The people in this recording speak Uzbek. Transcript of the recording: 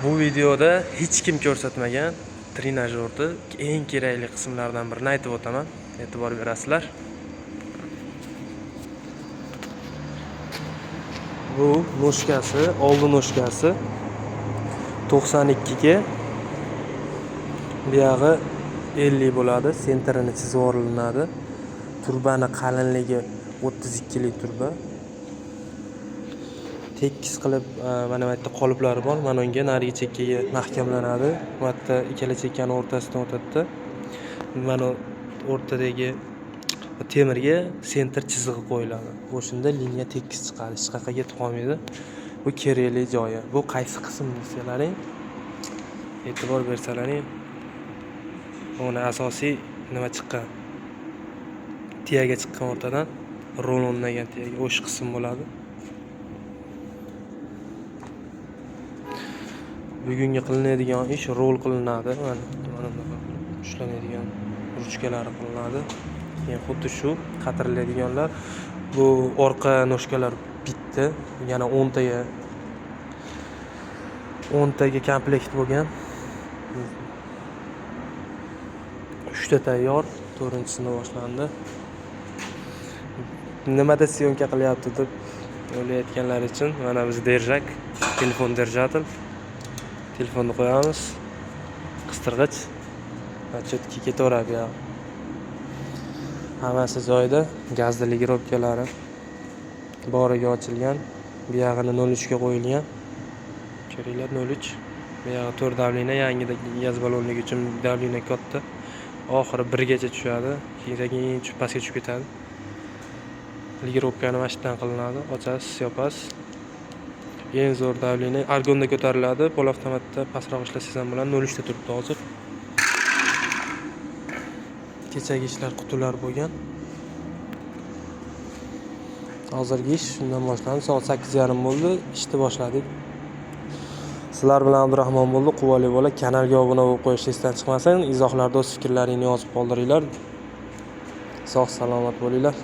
Bu videoda hech kim ko'rsatmagan trenajyorni eng kerakli qismlaridan birini aytib o'taman. E'tibor berasizlar. Bu noshkasi, oldi noshkasi 92 ga, buyog'i 50 bo'ladi, sentrini chizib olinadi. Turbani qalinligi 32 lik turba. Tekis qilib, mana bu yerda qoliplari bor, mana unga narigi chekkaga mahkamlanadi. Bu yerda ikkala chekkani o'rtasidan o'tadi. Mana o'rtadagi temirga sentr chizig'i qo'yiladi. O'shanda liniya tekis chiqadi, hech qayerga ketib qolmaydi. Bu kerakli joyi. Bu qaysi qism desalaring, e'tibor bersalaring, uni asosiy nima chiqqan? Tiyaga chiqqan o'rtadan, rol o'rnagan tiyaga o'sha qism bo'ladi. Bugungi qilinadigan ish rol qilinadi. Mana bunaqa qilib ushlanadigan ruchkalari qilinadi. Keyin xuddi shu qatiriladiganlar, bu orqa noshkalar bitdi, yana 10taga komplekt bo'lgan. 3 ta tayyor, 4-chisini boshlandi. Nimada syomka qilyapti deb o'ylayotganlar uchun mana biz derjak, telefon держатель. Telefonni qo'yamiz. Qistirg'ich va cho'tki ketaveradi bu yoq. Hammasi joyida, gazli ligrovkalari boriga ochilgan. Bu yog'ini 0.3 ga qo'yilgan. Ko'ringlar, 0.3. Bu yog'i 4 davlina, yangida gaz ballonligi uchun davlina katta. Oxiri 1 gacha tushadi, keyin sekin tushib pastga tushib ketadi. Ligirovkani mana shu yerdan qilinadi, ochasiz, yopasiz. Eng zo'r davlina argonda ko'tariladi, polavtomatda pastroq ishlasangiz ham bo'ladi, 0.3 ta turibdi hozir. Kechagi ishlar qutilar bo'lgan. Hozirgi ish shundan boshlandi. Soat 8:30 bo'ldi, ishni boshladik. Sizlar bilan Abdurahmon bo'ldi, quvali bola. Kanalga obuna bo'lib qo'yish esdan chiqmasin. Izohlarda o'z fikrlaringni yozib qoldiringlar. Sog' salomat bo'linglar.